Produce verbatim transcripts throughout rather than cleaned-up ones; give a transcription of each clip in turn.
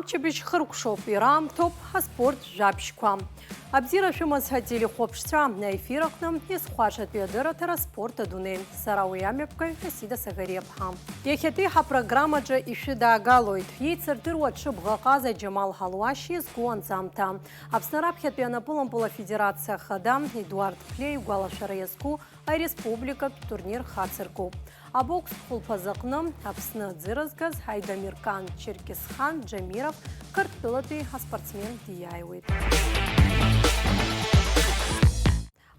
Ачабжь хыркәшоуп, ираамҭоуп аспорт жәабжьқәа. Абзиара шәымаз ҳәа телехәаԥшцәа, аефир аҟны исхәашатәи адырраҭара Спорт адунеи. Сара уи амҩаԥгаҩ Асида Сагариаԥҳа. Иахьатәи ҳапрограммаҿы ишәыдаагалоит. Еицырдыруа ҽыбӷа ҟаза Џьамал Ҳалуашь изку анҵамҭа. Аԥсны раԥхьатәи анапылампыл афедерациа ахада Едуард Ԥлиа игәалашәара иазку ареспубликатә турнир хацыркуп. Абокстә хәылԥазы аҟны Аԥсны аӡы рызгаз Аидамиркан Черкесхан Џьамиров Қырҭтәылатәи аспортсмен диааиуеит.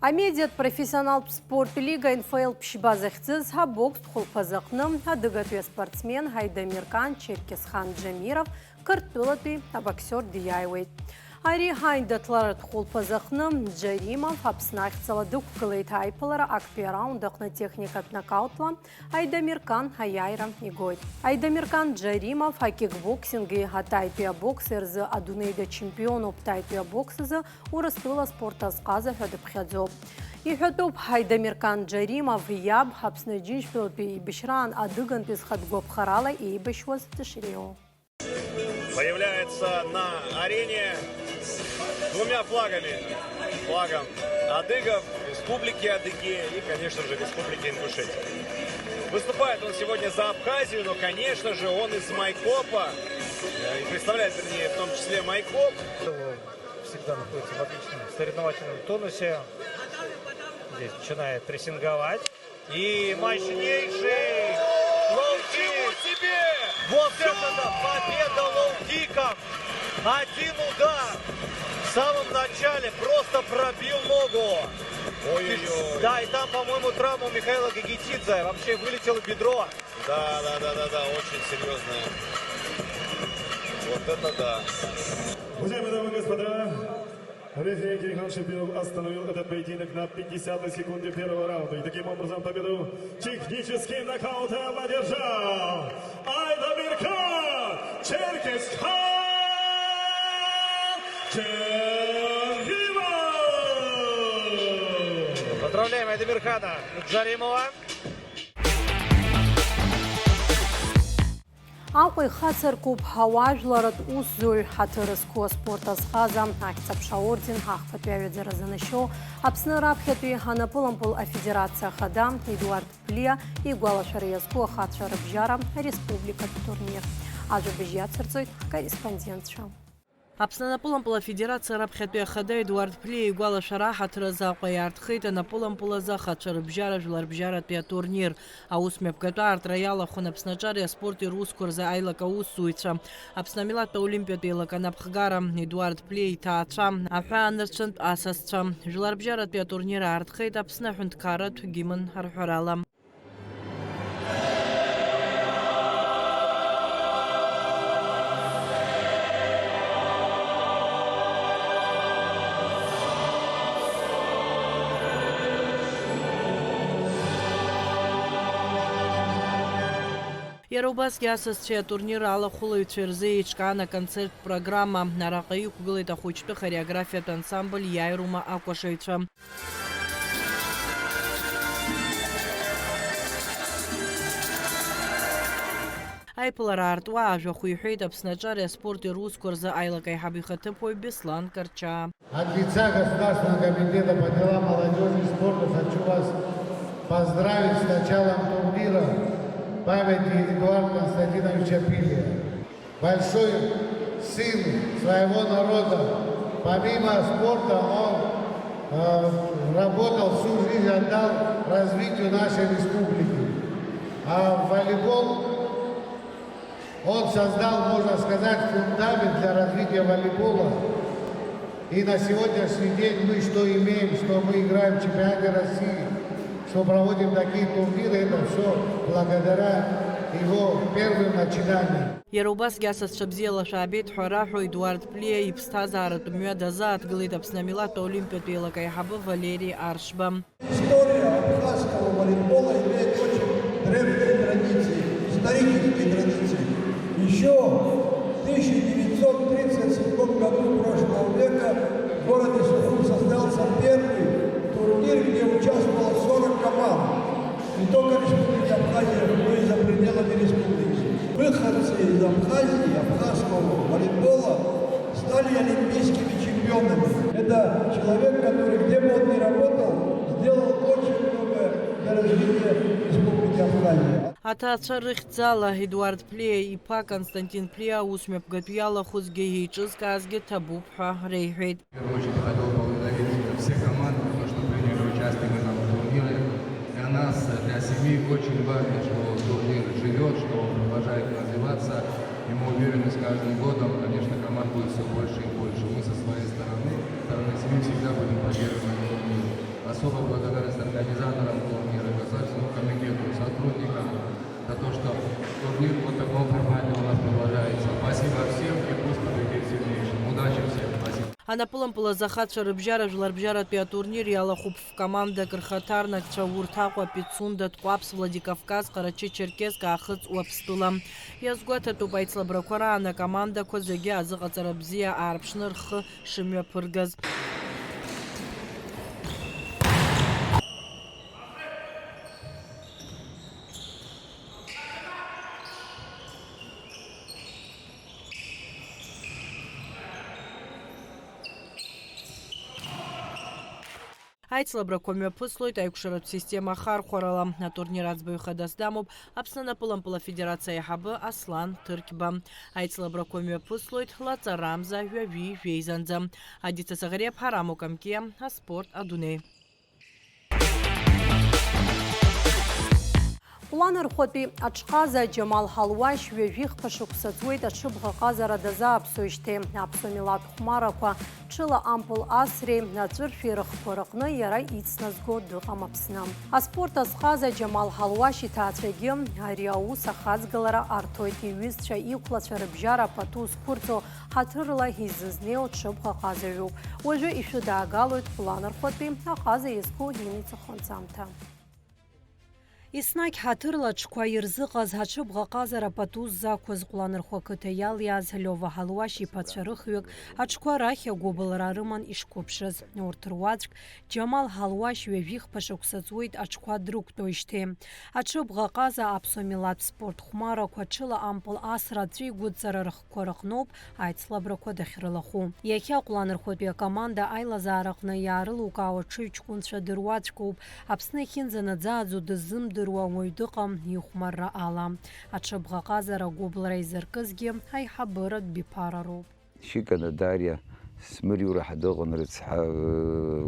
Амедиатә профессионалтә спорт лига Н Ф Л ԥшьба захьӡыз абокстә хәылԥазы аҟны адыгатәи аспортсмен Аидамиркан Черкесхан Џьамиров Қырҭтәылатәи абоксиор диааиуеит. Ари ҳаиндаҭларатә хәылԥазы аҟны Џьаримов Аԥсны ахьӡала дықәгылеит. Аиԥылара актәи араунд аҟны техникатә нокаутла Аидамиркан аиааира игоит. Аидамиркан Џьаримов акикбоксинги атаитәи абокси рзы адунеи дачемпионуп, таитәи абокс азы Урыстәыла аспорт азҟаза ҳәа дыԥхьаӡоуп. Иҳәатәуп, Аидамиркан Џьаримов иаб Аԥсны Џьынџьтәылатәи еибашьраан адыгантәи зхатә гәаԥхарала еибашьуаз дышреиуоу. Появляется на арене с двумя флагами. Флагом адыгов, Республики Адыгея и, конечно же, Республики Ингушетия. Выступает он сегодня за Абхазию, но, конечно же, он из Майкопа, э, и представляет, вернее, в том числе Майкоп. Всегда находится в отличном соревновательном тонусе. Здесь начинает прессинговать. И мощнейший лоу-кик. Ничего себе! Вот это да! Победа лоу-киком! Один удар в самом начале просто пробил ногу. Ой-ой-ой. Да, и там, по-моему, травма у Михаила Гагитидзе. Вообще вылетело бедро. Да, да, да, да, да, очень серьезная. Вот это да. Уважаемые дамы и господа, Рефери Кирилл Шипилов остановил этот поединок на пятидесятой секунде первого раунда. И таким образом победу техническим нокаутом одержал Айдамирхан Черкесхан Джаримов! Поздравляем Айдамирхана Джаримова! Аҟәа ихацыркуп ауаажәларратә усзуҩ ҳаҭыр зқәу аспорт азҟаза, Ахьӡ-аԥша аорден, ахԥатәи аҩаӡара занашьоу, Аԥсны раԥхьатәи анапылампыл афедерациа ахада Едуард Ԥлиа игәалашәара иазку ахацәа рыбжьара ареспубликатә турнир. Ажәабжь иацырҵоит ҳкорреспондентцәа. Аԥсны анапылампыл афедерациа раԥхьатәи ахада Едуард Ԥлиа игәалашәара аҳаҭыр азы Аҟәа иаартхеит анапылампыл азы ахацәа рыбжьара жәларбжьаратәи атурнир. Аус мҩаԥгатәы аартра иалахәын Аԥсны аҿареи аспорти русқәа рзы аилак аусзуҩцәа. Аԥсны амилаҭтә олимпиатә еилак анапхгара, Едуард Ԥлиа иҭаацәа, аҳәаанырцәынтә асасцәа. Жәларбжьаратәи атурнир аартхеит Аԥсны аҳәынҭқарратә гимн арҳәарала. Иара убасгьы асасцәеи атурнир алахәылаҩцәеи рзы еиҿкаан аконцерттә программа. Араҟа иқәгылеит ахәыҷтәы хореографиатә ансамбль Иааирума акәашаҩцәа. Аиԥылара аартуа ажәахә иҳәеит Аԥсны аҿареи аспорти русқәа рзы аилак аиҳаб ихаҭыԥуаҩ Беслан Карчаа. От лица Государственного комитета по делам молодежи и спорта хочу вас поздравить с началом турнира памяти Эдуарда Константиновича Пилия. Большой сын своего народа. Помимо спорта он, э, работал всю жизнь, отдал развитию нашей республики. А волейбол, он создал, можно сказать, фундамент для развития волейбола. И на сегодняшний день мы что имеем, что мы играем в чемпионате России, что проводим такие турниры, это всё благодаря его первым начинаниям. Иара убасгьы асасцәа бзиала шәаабеит ҳәа раҳәо, Едуард Плиа иԥсҭазааратә мҩа дазааҭгылеит Аԥсны амилаҭтә олимпиатә еилак аиҳабы Валери Аршба. История абхазского волейбола имеет очень древние традиции, исторические традиции. Ещё в тысяча девятьсот тридцать седьмом году прошлого века в городе Сухум состоялся первый турнир, где участвовало сорок команд. Не только Республики Абхазия, но и за пределами республики. Выходцы из Абхазии, абхазского волейбола, стали олимпийскими чемпионами. Это человек, который, где бы он ни работал, сделал очень много для развития Республики Абхазия. Аҭаацәа рыхьӡала Едуард Ԥлиа иԥа Константин Ԥлиа аус мҩаԥгатәы иалахәызгьы еиҿызкаазгьы ҭабуп ҳәа реиҳәеит. В первую очередь хотел поблагодарить все команды, то, что приняли участие в этом турнире. Для нас, для семьи очень важно, что турнир живёт, что он продолжает развиваться. И мы уверены, с каждым годом, конечно, команд будет всё больше и больше. Мы со своей стороны, стороны семьи всегда будем поддерживать турнир. Особая благодарность организаторам турнира, государственному комитету, сотрудникам за то, что турнир в вот таком формате у нас продолжается. Спасибо всем и пусть победит сильнейший. Удачи всем. Спасибо. Анапылампыл азы ахацәа рыбжьара жәларбжьаратәи атурнир иалахәуп ф-командак рхаҭарнакцәа, урҭ Аҟәа, Пицунда, Ҭкәаԥс, Владикавказ, Ҟарачы-Черкесск, Аахыҵ, Уаԥстәыла. Иазгәаҭатәуп, аицлабрақәа раан акомандақәа зегьы азыҟаҵара бзиа аарԥшны рхы шымҩаԥыргаз. Аицлабрақәа мҩаԥыслоит аикәшаратә система ахархәарала. Атурнир аӡбаҩ хадас дамоуп Аԥсны анапылампыл афедерациа аиҳабы Аслан Ҭырқьба. Аицлабрақәа мҩаԥыслоит лаҵарамза ҩажәи жәеизанӡа. Адица Саӷариаԥҳа, Рамо Камкиа, аспорт адунеи. Ҟәланырхәатәи аҽҟаза Џьамал Ҳалуашь ҩажәихԥа шықәса ҵуеит аҽыбӷаҟазара дазааԥсоижьҭеи. Аԥсуа милаҭ хәмарақәа ҽыла ампыл асреи аҵәыршәи рыхқәа рыҟны иара ицназго дыҟам Аԥсны. Аспорт азҟаза Џьамал Ҳалуашь иҭаацәагьы ари аус ахаҵгылара арҭоит, иҩызцәа иқәлацәа рыбжьара пату зқәырҵо ҳаҭырла изызнеиуа ҽыбӷаҟазаҩуп. Уажәы ишәыдаагалоит Ҟәланырхәатәи аҟаза иазку имиҵахо анҵамҭа. Еснагь ҳаҭырла аҽқәа ирзыҟаз аҽыбӷаҟазара пату ззақәыз Ҟәланырхәа қыҭа иалиааз Лиова Ҳалуашь иԥацәа рыхҩык аҽқәа рахь агәыбылра рыман ишқәыԥшыз. Урҭ руаӡәк Џьамал Ҳалуашь ҩажәихԥа шықәса ҵуеит аҽқәа дрықәтәоижьҭеи. Аҽыбӷаҟаза аԥсуа милаҭ спорт хәмарақәа ҽыла ампыл асра аҵәи гәыдҵара рыхкқәа рыҟноуп аицлабрақәа дахьрылахәу. Иахьа Ҟәланырхәатәи акоманда аилазаараҟны иаарылукаауа ҽыҩ ҷкәынцәа дыруаӡәкуп. Аԥсны иахьынӡанаӡааӡо дыззымдыруа уаҩ дыҟам ихәмарра ала. Аҽыбӷаҟазара гәыблра изыркызгьы аиҳабыратә биԥарароуп. Чикана Дариа, Смыриура ҳәа дыҟан, рыцҳа,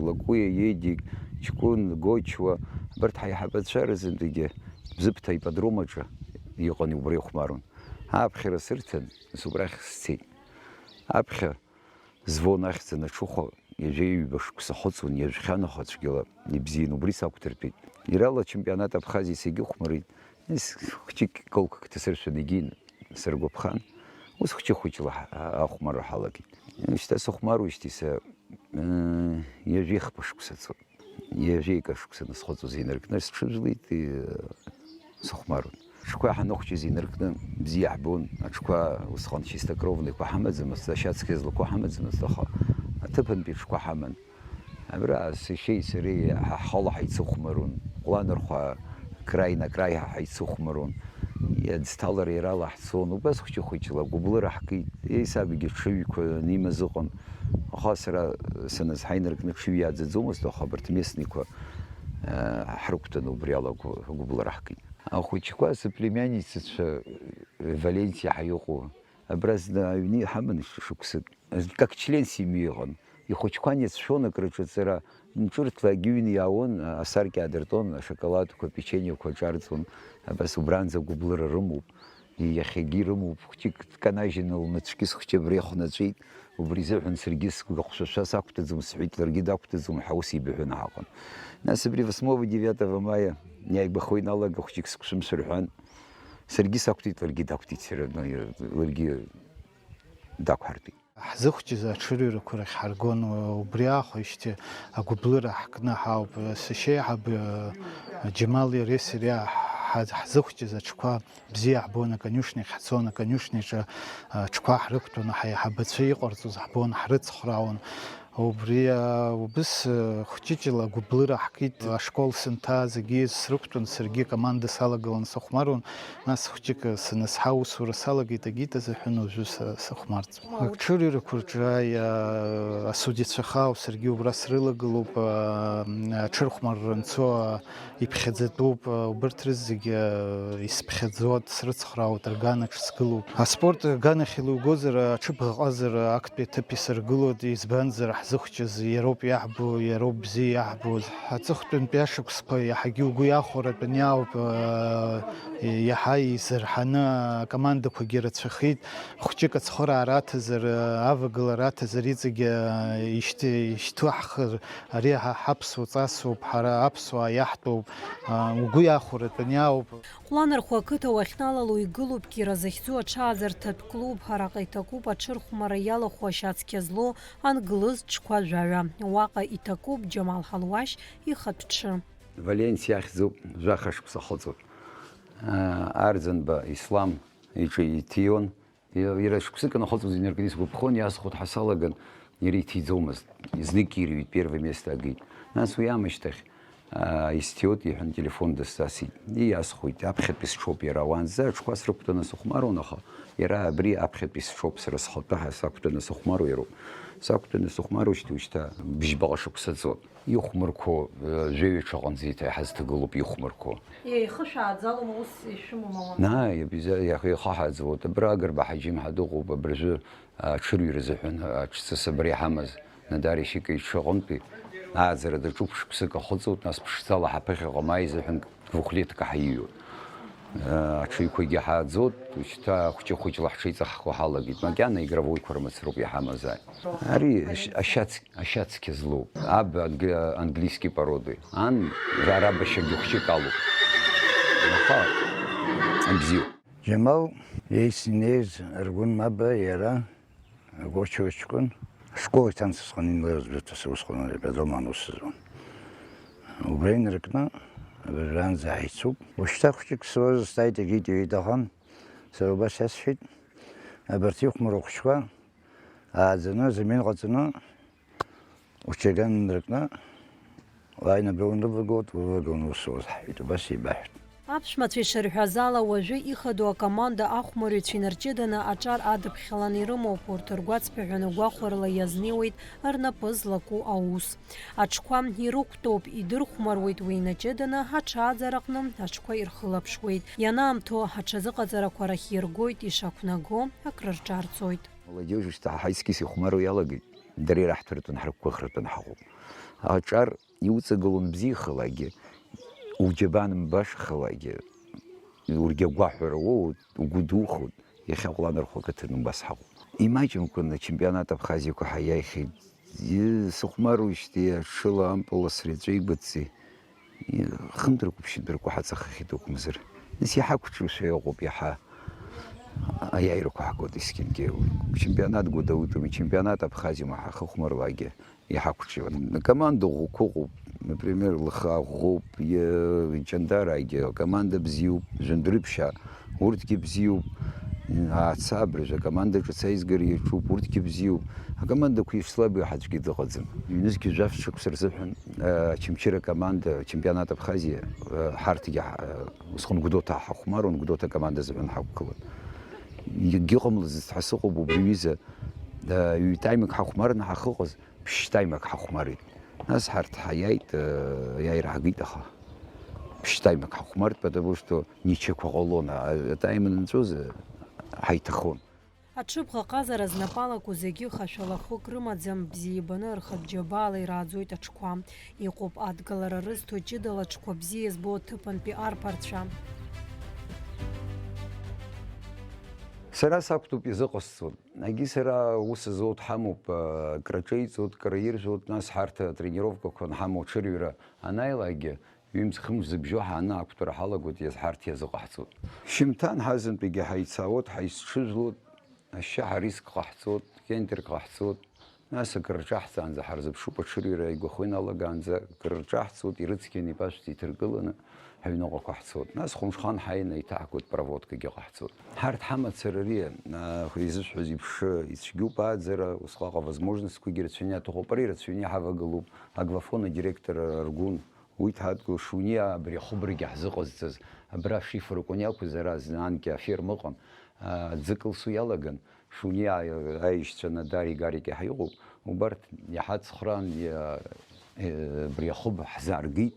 Лакәиа Едик, Ҷкәын, Гочуа, абарҭ ҳаиҳабацәа рзынгьы Бзыԥҭа иподром аҿы иҟан, убра ихәмарун. Аԥхьара сырҭан, нас убрахь сцеит. Аԥхьа звон ахьӡын аҽыхәа ҩажәи ҩба шықәса хыҵуан, иажәхьан, аха цәгьала ибзиан, убри сақәдыртәеит. Ирала ачемпионат Абхазиа сегьыхәмарит, нас хәҷык кылқәак ҭасыршәын, егьин сыргәаԥхан, ус хәҷы-хәыҷла ҳа-, ахәмарра ҳалагеит. Шьҭа сыхәмаруижьҭеи са, ыы, ҩажәи хԥа шықәса ҵуеит. Ҩажәеика шықәса насхыҵуаз инаркны сҽыжәлеит, ыы, сыхәмарун. Ҽқәа ҳанахәҷыз инаркны бзиа ҳбон, аҽқәа усҟан чистокровныйқәа ҳамаӡамызт, ашьацқьа злақәа ҳамаӡамызт, аха аҭыԥантәи аҽқәа ҳаман. Абра сашьеи сареи ҳа-, ҳхала ҳаицыхәмарун, Ҟәланырхәа акраи накраи ҳа-, ҳаицыхәмарун. Иаӡҭалара ирала ҳцон, убас хәҷы-хәыҷла гәыблыра ҳкит. Еи, сабгьы ҽыҩқәа анимаз ыҟан. Аха сара санызҳа инаркны ҽыҩ иааӡаӡомызт, аха абарҭ местныйқәа, э, ҳрықәтәаны убри ала гәы-, гәыблыра ҳкит. Ахәыҷқәа, сыплемянницацәа, Валентиа ҳәа иҟоу, абра зны аҩны иҳаман ш-, шықәсык. Как член семьи иҟан. Ихәыҷқәа ани ацәшәон акрыҿыҵара, ҿырҭла агьыҩны иаауан, асаркьа аадыртон, ашоколадқәа, апечениеқәа ҿарҵон. Абас убранӡа гәыблыра рымоуп. Иахьагьы ирымоуп. Хәҷык дканажьын, лнацәкьыс хәҷы абра ихәнаҵәеит. Убри изыҳәан саргьы сгәахәшәашәа сақәтәаӡом, сҳәеит, ларгьы дақәтәаӡом, ҳаус ибҳәон ҳаҟан. Нас абри восьмого девятого мая иааигәахо иналага хәҷык сыгәшәымшәыр ҳәан, саргьы сақәтәеит, ларгьы дақәтәеит, сара, ларгьы дақәҳартәеит. Ҳзыхәҷыз аҽырҩрақәа рахь ҳаргон, убри аахәеижьҭеи агәыблыра ҳкны ҳауп. Сашьеиҳабы Џьамали иареи сареи ҳа-, ҳзыхәҷыз аҽқәа бзиа ҳбон, аконюшнахь ҳцон, аконюшнаҿы аҽқәа ҳрықәтәаны, ҳаиҳабацәа иҟарҵоз ҳбон, ҳрыцхраауан. Убри, аа, убыс, э, хәҷыҷла агәыблыра ҳкит. Ашкол сынҭаа зегьы срықәтәан, саргьы акоманда салагалан сыхәмаруан, нас хәҷык, э, санызҳа аусура салагеит, агит азыҳәан уажәы са-, сыхәмарӡом. Аҽырҩрақәа рҿы, аи, аа, асудиацәа хаау саргьы убра срылагылоуп, аа, аҽырхәмарра анцо, аа, иԥхьаӡатәуп, убарҭ рызегьы исԥхьаӡоит, срыцхраауеит, рганаҿ сгылоуп. Аспорт аганахь илугозар, аҽыбӷаҟазар, актәи аҭыԥ исыргылоит, избанзар, ҳзыхәҷыз иароуп иаҳбо, иароуп бзиа иаҳбо. Аҵыхәтәантәи ашықәсқәа иаҳагьы угәы иахәаратәын иаауп, иаҳа изырҳаны акомандақәагьы рацәахеит, хәҷык ацхыраара аҭазар, авагылара аҭазар, иҵегьы ишьҭы-, ишьҭыҳхыр, Ари ҳа ҳаԥсуа ҵасоуп, ҳара аԥсуаа иаҳтәуп, угәы иахәаратәын иаауп. Ҟәланырхәа ақыҭа уахьналало игылоуп Кира захьӡу аҽааӡарҭатә клуб, араҟа иҭакуп аҽырхәмарра иалахәу ашьацқьа злоу англыз ҽқәа жәаҩа. Уаҟа иҭакуп Џьамал Ҳалуашь ихатә ҽы. Валенсиа ахьӡуп, жәаха шықәса ахыҵуеит. Арӡынба Ислам иҿы иҭиуан. Иара шықәсык анахыҵуаз инаркны исгәаԥхон, иасхәоит ҳәа салаган, иара иҭиӡомызт. Знык ирҩит, первое место агеит. Нас уи аамышьҭахь, аа, исҭиот иҳәан, телефон дысҵасит. Ииасхәеит, аԥхьатәи сҽоуп иара. Уаанӡа аҽқәа срықәтәаны сыхәмаруан, аха иара абри аԥхьатәи сҽоуп, сара схатәы ҳәа сақәтәаны сыхәмаруа иароуп. Сақәтәаны сыхәмаруеижьҭеи уажәшьҭа бжьбаҟа шықәса ҵуан. Ихәмарқәоу, э, жәаҩа ҽаҟанӡа еиҭа иҳазҭагылоуп ихәмарқәоу. Еихышәааӡалома ус ишәымоу, мамоу? Наи, абиза-, иаха-, ихаҳаӡуеит. Абра Агрба Ҳаџьымҳа дыҟоуп, абыржәы, а, аҽырҩра азыҳәан, а, аҽҵыс абра иҳамаз Надари Шьыкеи иҽы аҟынтәи ааӡара даҿуп, шықәсык ахыҵуеит, нас ԥшӡала ҳаԥыхьаҟа мааи азыҳәан двухлетка ҳаиҩуеит. Э, аҽыҩқәагьы ҳааӡоит, шьҭа хәҷы-хәыҷла ҳҽеиҵаҳхуа ҳалагеит. Макьана игровойқәа рымацароуп иҳамазааит. Ари ашь-, ашьац-, ашьацқьа злоуп. Аб англи-, английски породы. Ан арабашьагьы хәҷык алоуп. Аха, ибзиоуп. Џьамал иеицны инеиз Аргәын Маба иара Гочо ҷкәын, ашкол иҭан сысҟан инлеиуаз быҭәаса усҟан ари Бадоман ус зуан. Убра инаркны, абыржәанӡа ҳаицуп. Ушьҭа хәҷык суазҵааит, егьит иҩит ахан, сара убас иасҳәеит, абарҭ ихәмаруа ахәыҷқәа ааӡаны, азамин ҟаҵаны, учаган инаркны, уааины абра унывагылт, увагыланы ус суаз ҳҳәеит, убас еибаҳәеит. Аԥшәмацәа ишырҳәаз ала, уажәы ихадоу акоманда ахәмарҩцәа инарҷыданы аҿар адыԥхьаланы ирымоуп, урҭ ргәацԥыҳәаны гәахәарыла иазнеиуеит рнапы злаку аус. Аҽқәа ирықәтәоуп, идырхәмаруеит, уи инаҷыданы аҽааӡараҟны аҽқәа ирхылаԥшуеит. Ианаамҭоу аҽазыҟаҵарақәа рахь иргоит, ишақәнаго акрырҿарҵоит. Молодежь шьҭа ҳаицкьыс ихәмаруа иалагеит, дара ираҳҭартәын, ҳрықәгәыӷратәын ҳаҟоуп. Аҿар иуҵагылон бзиахалагьы, уџьабаа мбашахалагьы, ургьы агәаҳәара уоут, угәы духоит, иахьа Ҟәланырхәа ақыҭан убас ҳаҟоуп. Имаҷымкәаны ачемпионат Абхазиақәа ҳаиааихьеит. Сыхәмаруижьҭеи аҽыла ампыл асреиҵәеи гәыдҵеи. Хымдыркәа ԥшьынтә ргәы ҳаҵахахьеит уқәымзар. Нас иҳақәҿушәа иҟоуп иаҳа аиааирақәа ҳгоит есқьынгьы. Чемпионат Гәдоуҭоума, чемпионат Абхазиоума ҳахыхәмарлакгьы иҳақәҿиоит. Акоманда ӷәӷәақәа ыҟоуп, например, Лыхаа ӷәӷәоуп, Ҷандараагьы акоманда бзиоуп, Жәындәрыԥшьаа урҭгьы бзиоуп, Ацабрыжә акоманда ҿыц аизгара иаҿуп, урҭгьы бзиоуп. Акомандақәа ишлабу аӡәгьы дыҟаӡам. Ҩнызқьи жәаф шықәса рзыҳәан, э, Очамчыра акоманда, чемпионат Абхазиа, э, ҳарҭгьы ҳа-, э, усҟан Гәдоуҭа ҳахәмаруан, Гәдоуҭа акоманда азыҳәан ҳақәгылан. Егьыҟамлаӡацт ҳәа сыҟоуп убри аҩыза, э, ҩ-таймак ҳахәмарны ҳахыҟаз, ԥшь-таймак ҳахәмарит. Нас ҳарҭ ҳаиааит, э, аиааира ҳагеит, аха ԥшь-таймак ҳахәмарт, потому что ничақәа ҟалон, а, атайм анынҵәоз, э, ҳаиҭахон. Аҽыбӷаҟазара знапалаку зегьы хашәала хәык рымаӡам, бзиа ибаны рхатә џьабаала ирааӡоит аҽқәа. Иҟоуп адгалара рызҭо ҷыдала аҽқәа бзиа збо аҭыԥантәи арԥарцәа. Сара сақәтәоуп, изыҟасҵоит. Егьи сара ус зуа дҳамоуп, краҿеиҵоит, краиржәуеит, нас ҳарҭ атренировкақәа анҳамоу аҽырҩра анааилакгьы, ҩымз-хымз зыбжьо ҳааны ақәтәара ҳалагоит, иаз-, ҳарҭ иазыҟаҳҵоит. Шьымҭан ҳазынтәигьы ҳаицаауеит, ҳаицҽыжәлоит, ашьшьыҳәа риск ҟаҳҵоит, кентерк ҟаҳҵоит, Нас акыр рҿаҳҵаанӡа ҳарзыԥшуп, аҽырҩра игәахы иналагаанӡа акыр рҿаҳҵуеит, ирыцқьаны ипашәӡа иҭыргыланы ҳаҩныҟақәа ҳцоит. Нас хәымҽхан ҳааины еиҭаҳгоит, проводкагьы ҟаҳҵоит. Ҳарҭ ҳамацара ари, а, изысҳәаз еиԥш, ицәгьоуп ааӡара, усҟак авозможностьқәагьы рацәаны иаҭахуп, ари рацәаны иҳавагылоуп, Аглафон адиректор Аргәын, уи дҳадгылоит, Шуниа абри ахыбрагьы ҳзыҟазҵаз, абра ашифр акәын иақәыз, ара зны анкьа аферма ыҟан, а, аӡы кылсуа иалаган, Шуниа аишьцәа Надари Гарики ҳаиҟоуп, убарҭ иҳацхраан, иа-, э, абри ахыб ҳзааргеит,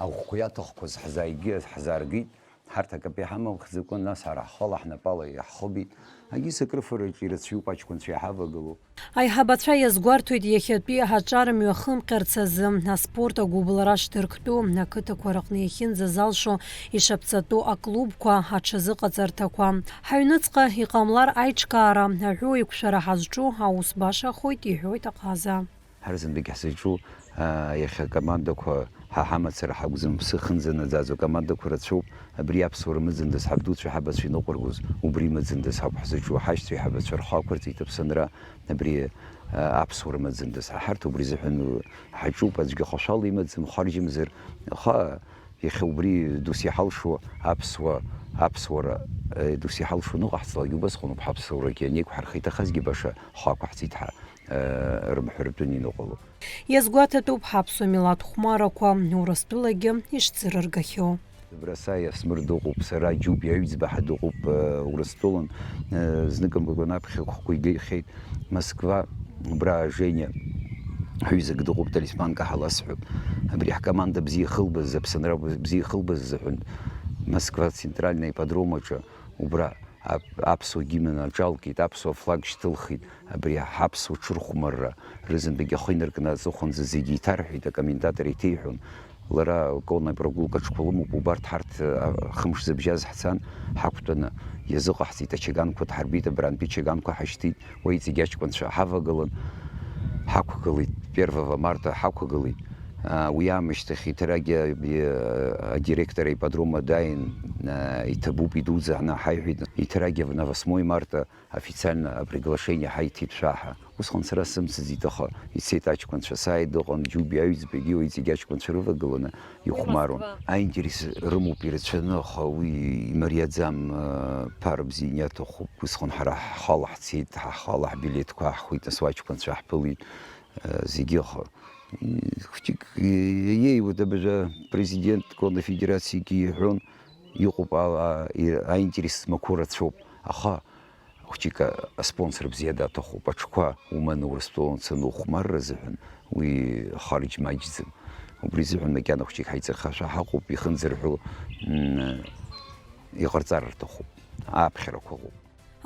аӷәқәа иаҭахқәаз ҳзааигеит, ҳзааргеит, ҳарҭ акапеи ҳамам хьӡакәын, нас ҳара ҳхала ҳнапала иаҳхыбит. Агьыс акрыфараҿы ирацәаҩуп аҷкәынцәа иҳавагылоу. Аиҳабацәа иазгәарҭоит иахьатәи аҿар мҩахымҟьарц азы аспорт агәыбылра шдырктәу, ақыҭақәа рыҟны иахьынӡазалшо ишаԥҵатәу аклубқәа, аҽазыҟаҵарҭақәа. Ҳаҩныҵҟа иҟамлар аиҿкаара, аҳәоу еиқәшәара ҳазҿу аус башахоит, иҳәоит аҟаза. Ҳара зынтәык ҳзаҿу, аа, иахьа акомандақәа ҳа ҳамацара ҳакәӡам, ԥсы хынӡанаӡаӡо акомандақәа рацәоуп, абри аԥсуара мыӡындаз ҳабдуцәа ҳабацәа иныҟәыргоз, убри мыӡындаз ҳауп ҳзаҿу, ҳашьцәа иҳабацәа рхы ақәырҵеит аԥсынра, абри, аа, аԥсуара мыӡындаз. Ҳа ҳарҭ убри азыҳәан ҳаҿуп, аӡәгьы ахашәала имаӡам, харџьымзар, аха иахьа убри дус иҳалшо аԥсуа, аԥсуара, э, дус иҳалшо аныҟаҳҵалакгьы убасҟаноуп ҳаԥсуарагьы анеиқәҳарха иҭахазгьы баша ҳхы ақәаҳҵеит ҳәа, э, рымҳәаратәы аныҟало. Иазгәаҭатәуп ҳаԥсуа милаҭ хәмарақәа Урыстәылагьы ишӡырыргахьоу. Брасаиа Асмыр дыҟоуп, сара Џьуб Аҩӡба ҳа дыҟоуп, э, Урыстәылан, э, знык мбакәан аԥхьа хәқәа игеихьеит, Москва, убра Женя ҳҩызак дыҟоуп, Талисманка ҳаласҳәап. Абри ҳкоманда бзиа ихылбаз, аԥсынра бзиа ихылбаз азыҳәан, Москва центральный ипподром аҿы, убра ап-, аԥсуа гимн аҿалкит, аԥсуа флаг шьҭылхит, абри ҳаԥсуа ҽырхәмарра рызынтәык ахы инаркны аҵыхәанӡа зегьы иҭарҳәеит, акомментатор еиҭеиҳәон. Лара конная прогулка аҽқәа лымоуп, убарҭ ҳарҭ, а, хымш зыбжьаз ҳцан, ҳақәтәаны, иазыҟаҳҵеит, ачаганқәа дҳарбеит, абрантәи ачаганқәа ҳашьҭит, уа иҵегь аҷкәынцәа ҳавагылан, ҳақәгылеит, первого марта ҳақәгылеит. А, уи аамышьҭахь иҭарагьы, а, адиректор аипподрома дааин, а, иҭабуп, идуӡӡаны ҳаиҳәеит, иҭарагьы на восьмое марта официально априглашение ҳаиҭеит шәа ҳәа. Усҟан сара сымцаӡеит, аха ицеит аҷкәынцәа, сааит, дыҟан Џьуби Аҩӡбагьы, уи зегьы аҷкәынцәа рывагыланы ихәмаруан. Москва. Аинтерес рымоуп ирацәаны, аха уи имариаӡам, э, ԥара бзианы иаҭахуп. Усҟан ҳара ҳхала ҳцеит, ҳхала ҳбилеҭқәа аҳхәеит, нас уаҷкәынцәа ҳԥылеит, э, зегьы, аха, м, хәыҷык, э, иеиуеит абыржәы, апрезидент Конфедерациагьы иҳәон, иҟоуп, а, а, и-, аинтерес змақәоу рацәоуп, аха хәыҷык аспонсор бзиа даҭахуп, аҽқәа уманы Урыстәыла уцаны ухәмарра азыҳәан уи харџь маҷӡам. Убри азыҳәан макьана хәыҷык ҳаиҵахашәа ҳаҟоуп, ихынӡарҳәо, м, иҟарҵар рҭахуп, ааԥхьарақәа ыҟоуп.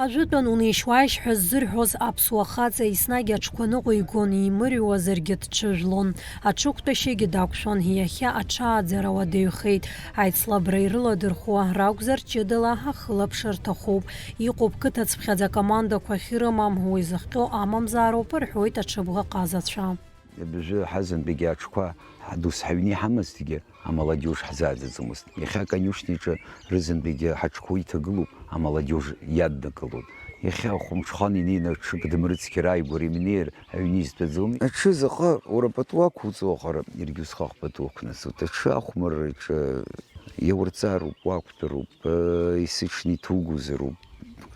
Ажәытәан унеишь-уааишь ҳәа ззырҳәоз аԥсуа хаҵа еснагь аҽқәа ныҟәигон, имырҩуазаргьы дҽыжәлон, аҽықәтәашьагьы дақәшәон, иахьа аҽааӡара уадаҩхеит. Аицлабра ирыладырхәуа ракәзар, ҷыдала ҳахылаԥшыр рҭахуп. Иҟоуп қыҭацыԥхьаӡа акомандақәа ахьырымам, уи зыхҟьо амамзаароуп, рҳәоит аҽыбӷаҟазацәа. Абыржәы ҳазынтәыгьы аҽқәа ҳдус ҳаҩны иҳамазҭгьы, амаладиож ҳзааӡаӡомызт. Иахьа акониушниаҿы рызынтәыгьы ҳаҽқәа иҭагылоуп, амаладиож иаднакылоит. Иахьа ахәымҽхан инеины ҽык дымрыцқьар ааигәара имнеир, аҩны изтәаӡомеи? Аҽы заҟа уара пату ақәуҵо аҟара, иаргьы усҟак пату ақәнаҵоит. Аҽы ахәмарраҿы иаурҵароуп, уақәтәароуп, э, есыҽны иҭугозароуп.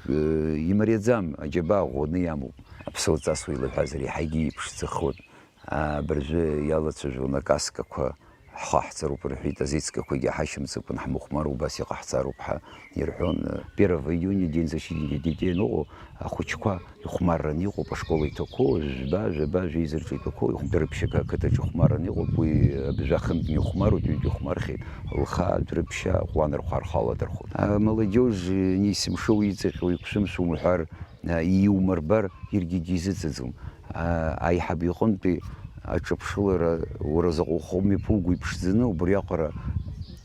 Э, имариаӡам, аџьабаа ӷәӷәаны иамоуп. Аԥсуа ҵас уеилаҳәазар, иаҳагьы иԥшӡахоит. Абыржәы иалацәажәон акаскақәа, ҳхаҳҵароуп рҳәеит, азеицкақәагьы ҳашьымҵакәан, ҳмыхәмар убас иҟаҳҵароуп ҳәа ирҳәон. Первого июня, День защитника детей, аныҟоу, ахәыҷқәа ихәмарран иҟоуп, ашкол иҭақәоу, жәба, жәаба, жәеиза рҿы иҭақәоу, ихә-, дырԥшьага ақыҭаҿы ихәмарран иҟоуп, уи абжа хынтә михәмаруеит, ҩыџьа ихәмархьеит, лхаа дырԥшьа, ҟәланырхәа рхала дырхәоит. Амаладиож, нисымшо, иҵаҟьо, иқәшәымшәо умҳәар, а, иумырбар, иаргьы дизыӡаӡом. А, аиҳаб иҟынтәи аҿыԥшылара, уара заҟа ухы мҩаԥуго иԥшӡаны, убриаҟара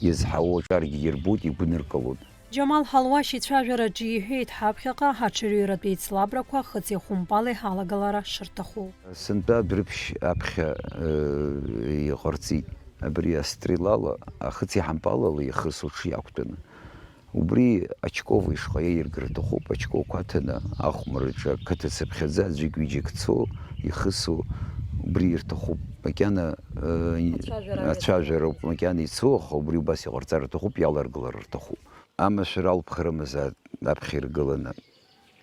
иазҳауа аҿаргьы ирбоит, игәныркылоит. Џьамал Ҳалуашь ицәажәараҿы иҳәеит, ҳаԥхьаҟа аҽырҩратә еицлабрақәа хыҵи хәымпали алагалара шырҭаху. Сынтәа Дәрыԥшь аԥхьа, э, иҟарҵеит. Абри астрелала, ахыци ҳампалала ихысу аҽы иақәтәаны. Убри Очкова ишҟа иаиргар рҭахуп, Очкова қәаҭаны ахәмарраҿы ақыҭа цыԥхьаӡа аӡәык-ҩыџьак цо, ихысу, убри ирҭахуп. Макьана, э, Ацәажәара ацәажәароуп, макьана ицо, аха убри убас иҟарҵар рҭахуп, иаларгылар рҭахуп. Амашәыр алԥха рымазааит аԥхьа иргыланы.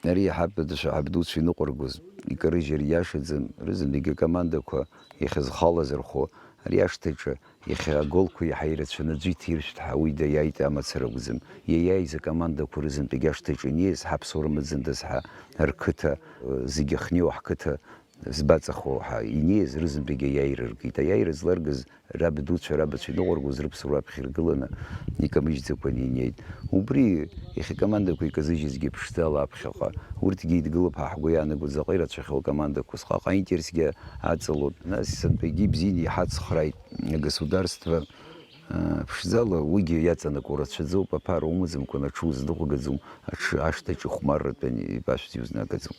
Ари иаҳа дышәаҳа бдуцәа иныҟәыргоз, икарыжьыр иашаӡам, рызынтәык акомандақәа иахьазхалаз рхәы, ари ашҭаҿы иахьа аголқәа иаҳа ирацәаны аӡәы иҭиршәт ҳәа уи даиааит амацара акәӡам. Иаиааиз акомандақәа рызынтәык ашҭаҿы инеиз, ҳаԥсуара мыӡындаз ҳәа рқыҭа, зегьы ахьнеиуа ҳқыҭа збаҵахо ҳәа инеиз рызынтәык аиааира ркит. Аиааира зларгаз раб дуцәа, рабацәа иныҟәыргоз рыԥсуара аԥхьа иргыланы, икамыжьӡакәа инеит. Убри иахьа командақәа иказыжьызгьы ԥшӡала аԥхьаҟа, урҭгьы еидгылап ҳәа ҳгәы иаанаго, заҟа ирацәахьоу акомандақәа сҟаҟа интересгьы аҵалоит. Нас сынтәагьы ибзианы иҳацхрааит агосударство, а, ԥшӡала, уигьы иаҵанакуа рацәаӡоуп, аԥара умаӡамкәан аҽы узныҟәгаӡом, аҽы ашҭаҿы ихәмарратәы ипашәӡа иузнагаӡом.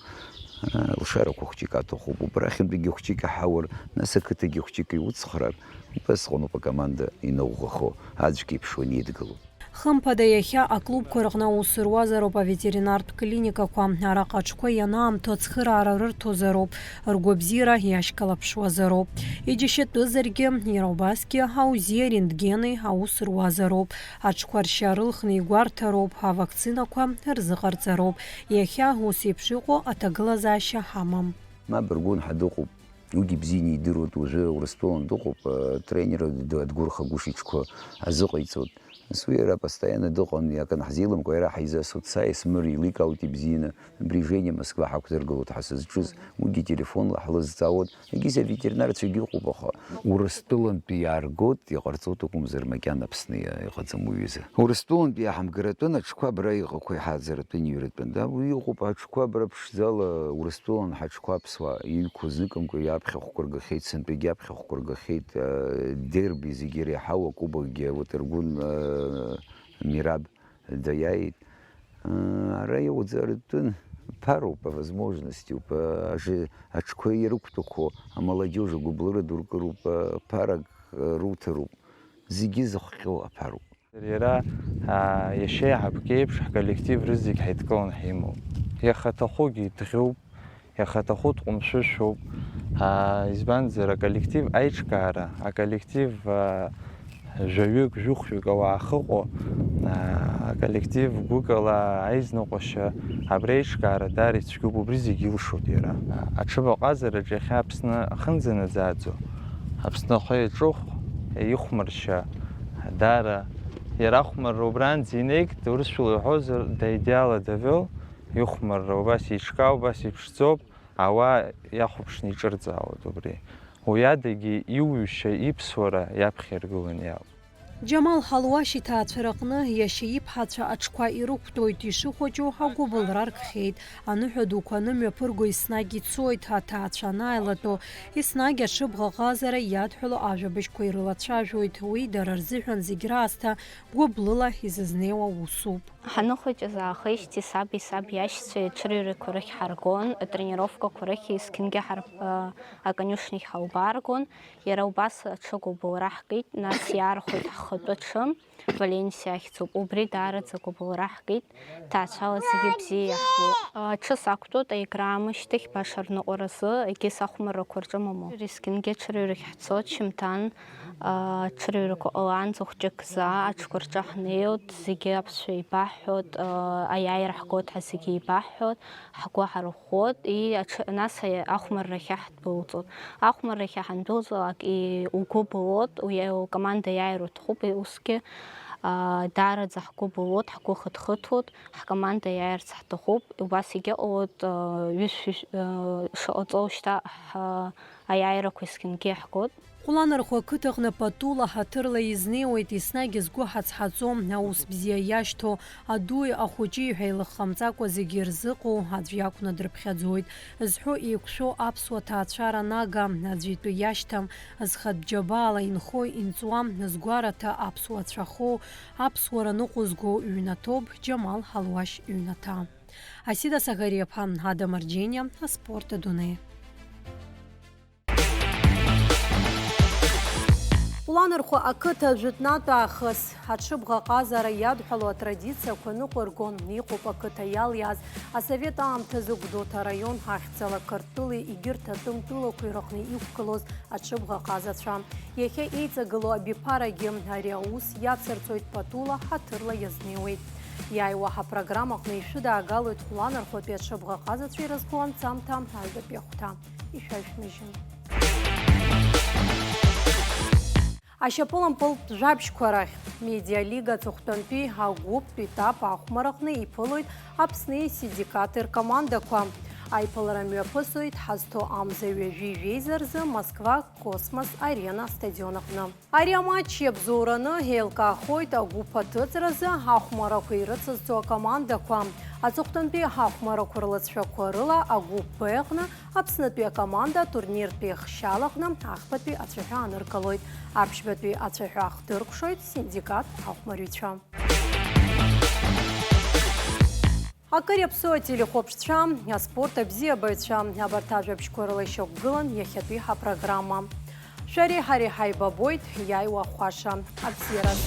Лшарақәа хәҷык аҭахуп, убрахьынтәигьы хәҷык иҳаур, нас ақыҭагьы хәҷык иуцхраар, убасҟаноуп акоманда иныӷәӷәахо, аӡәк еиԥш уанидгыло. Хымԥада, иахьа аклубқәа рҟны аус руазароуп аветеринартә клиникақәа. Араҟа аҽқәа ианаамҭоу ацхыраара рырҭозароуп, ргәабзиара иашьклаԥшуазароуп. Иџьашьатәызаргьы, иара убасгьы аузеи арентгени аус руазароуп. Аҽқәа ршьа рылхны игәарҭароуп, авакцинақәа рзыҟарҵароуп. Иахьа ус еиԥш иҟоу аҭагылазаашьа ҳамам. Мап ргәы нҳа дыҟоуп. Уигьы бзианы идыруеит, уажәы Урыстәылан дыҟоуп, э, тренер д-, Адгәыр Хагәыш иҽқәа азыҟаиҵоит. Нас уи иара постоянно дыҟан, иакан ҳзеилымкаа, иара ҳаизасуеит, са исмыр еиликаауеит ибзианы, напряжение Москва ҳақәдыргылоит ҳәа сызҿыз, уигьы телефонла ҳлызҵаауеит, егьыс аветеринарцәагьы ыҟоуп, аха Урыстәылантәи иааргоит, иҟарҵоит акәымзар, макьана Аԥсны иа-, иҟаӡам уи ҩыза. Урыстәылантәи иаҳамгаратәын аҽқәа абра иҟақәа иҳаӡаратәын, иҩратәын, да, уи иҟоуп аҽқәа абра ԥшӡала, Урыстәылан ҳаҽқәа аԥсуаа иҩқәа зныкымкәа иаԥхьахәқәа ргахьеит, сынтәагьы аԥхьахәқәа ргахьеит, э, дерби зегьы иреиҳау акубокгьы, вот, Аргәын, э, Мираб даиааит. Э, ара иауӡаратәын, ԥароуп, авозможностиуп, э, ажы-, аҽқәа ирықәтәақәо, амолодежь агәыблыра ду ркыруп, э, ԥарак, э, руҭаруп. Зегьы зыхҟьо аԥароуп. Иара, аа, иашьа еиҳабгьы еиԥш ҳколлектив рызегь ҳаидкыланы ҳимоуп. Иахьаҭахугьы дӷьуп, иахьаҭаху дҟәымшәышәуп. Аа, избанзар, аколлектив аиҿкаара, аколлектив, аа, жәаҩык, жәохәҩык ауаа ахьыҟоу, аа, аколлектив гәыкала аизныҟәашьа, абри аиҿкаара даара ицәгьоуп, убри зегь илшоит иара. Аҽыбаҟазараҿ иахьа Аԥсны ахынӡанаӡааӡо, Аԥсны ахы иаҿыхә, ихәмаршьа, даара иара ахәмарра убранӡа инеигт, урысшәала иҳәозар, до идеала довёл, ихәмарра убас еиҿкаау, убас иԥшӡоуп, ауаа иахәаԥшны иҿырҵаауеит убри. Уи адагьы иуҩшьа, иԥсуара иаԥхьа иргыланы иаауп. Џьамал Ҳалуашь иҭаацәа рыҟны иашьа иԥҳацәа аҽқәа ирықәтәоит, ишыхәыҷу агәыбылра ркхьеит. Аныҳәа дуқәа анымҩаԥырго еснагь ицоит, аҭаацәа анааилатәо, еснагь аҽыбӷаҟазара иадҳәало ажәабжьқәа ирылацәажәоит. Уи дара рзыҳәан зегь раасҭа гәыблыла изызнеиуа усуп. Ҳаныхәыҷыз аахижьҭеи саби саб иашьцәеи аҽырҩрақәа рахь ҳаргон, атренировкақәа рахь есқьынгьы ҳар-, а, аконюшнахь ҳаубаргон. Иара убас аҽы гәыбылра ҳкит, нас иаархәеит ҳхатәы аҽы, Валенсиа ахьӡуп. Убри даараӡа гәыбылра ҳкит, ҭаацәала зегьы бзиа иаҳбо. Аҽы сақәтәоуп, аигра аамышьҭахь, баша рныҟәаразы, егьыс ахәмаррақәа рҿы мамоу. Есқьынгьы аҽырҩрахь ҳцоит, шьымҭан, аҽырҩрақәа ҟалаанӡа хәҷык заа аҽқәа рҿы ҳнеиуеит, зегьы аԥсшәа еибаҳҳәоит, аиааира ҳгоит ҳәа зегьы еибаҳҳәоит, ҳгәы ҳарӷәӷәоит, и аҽы-, нас аи-, ахәмаррахьы ҳдәылҵуеит. Ахәмаррахьы ҳандәылҵлак, и-, угәы былуеит, уи-, укоманда иааир уҭахуп, и-, усгьы, аа, даараӡа ҳгәы былуеит, ҳгәы хыҭхыҭуеит, ҳкоманда иааирц ҳҭахуп, убас егьыҟалоит, аа, ҩышә-, ҩышә-, аа, шыҟаҵоу шьҭа ҳа-, аиааирақәа есқьынгьы иаҳгоит. Хәланырхәа ақыҭаҟны патула ҳаҭырла изнеиуеит, еснагь згәы ҳацҳаӡом, аус бзиа иашьҭоу, адуи ахәыҷи ҳәа илыхҟамҵакәа зегьы ирзыҟоу аӡә иакәны дрыԥхьаӡоит зҳәо еиқәшәо аԥсуа ҭаацәара нага, аӡәы итәы иашьҭам, зхатә џьабаала инхо, инҵуа, згәараҭа аԥсуа цәа хоу, аԥсуара ныҟәызго ҩнаҭоуп Џьамал Ҳалуашь иҩнаҭа. Асида Сагариаԥҳа, Ада Марџьениа, аспорт адунеи. Хәланырхәы ақыҭа жәытәнатә аахыс аҽыбӷа ҟазара иадҳәалоу атрадициақәа ныҟәыргон. Иҟоуп ақыҭа иалиааз асовет аамҭазы Гәдоуҭа араион ахьӡала Қырҭтәылеи егьырҭ атәым тәылақәеи рыҟны иқәгылоз аҽыбӷа ҟазацәа. Иахьа еиҵагылоу абиԥарагьы ари аус иацырҵоит, патула ҳаҭырла иазнеиуеит. Иааиуа ҳапрограммаҟны ишәыдаагалоит хәланырхәатәи аҽыбӷа ҟазацәа ирызку анҵамҭа аҩбатәи ахәҭа. Ишәашәмыжьын. Ашьапылампылтә жәабжьқәа рахь. Медиалига аҵыхәтәантәи агәыԥтә етап ахәмарыҟны иԥылоит Аԥсни синдикати ркомандақәа. Аиԥылара мҩаԥысуеит ҳазҭо амза ҩажәи жәеиза рзы Москва Космос Арена стадион аҟны. Ари аматч иабзоураны еилкаахоит агәыԥ аҭыҵразы ахәмарақәа ирыцызҵо акомандақәа. Аҵыхәтәантәи ахәмарақәа рлыҵшәақәа рыла агәыԥ Б аҟны Аԥснытәи акоманда атурниртәи ахшьалаҟны ахԥатәи ацәаҳәа аныркылоит. Аԥшьбатәи ацәаҳәа ахдыркәшоит синдикат ахәмарҩцәа. Акыр иаԥсоу ателехәаԥшцәа, аспорт абзиабаҩцәа, абарҭ ажәабжьқәа рыла ишьақәгылан иахьатәи ҳапрограмма. Шәареи ҳареи ҳаибабоит иааиуа ахәаша. Абзиараз!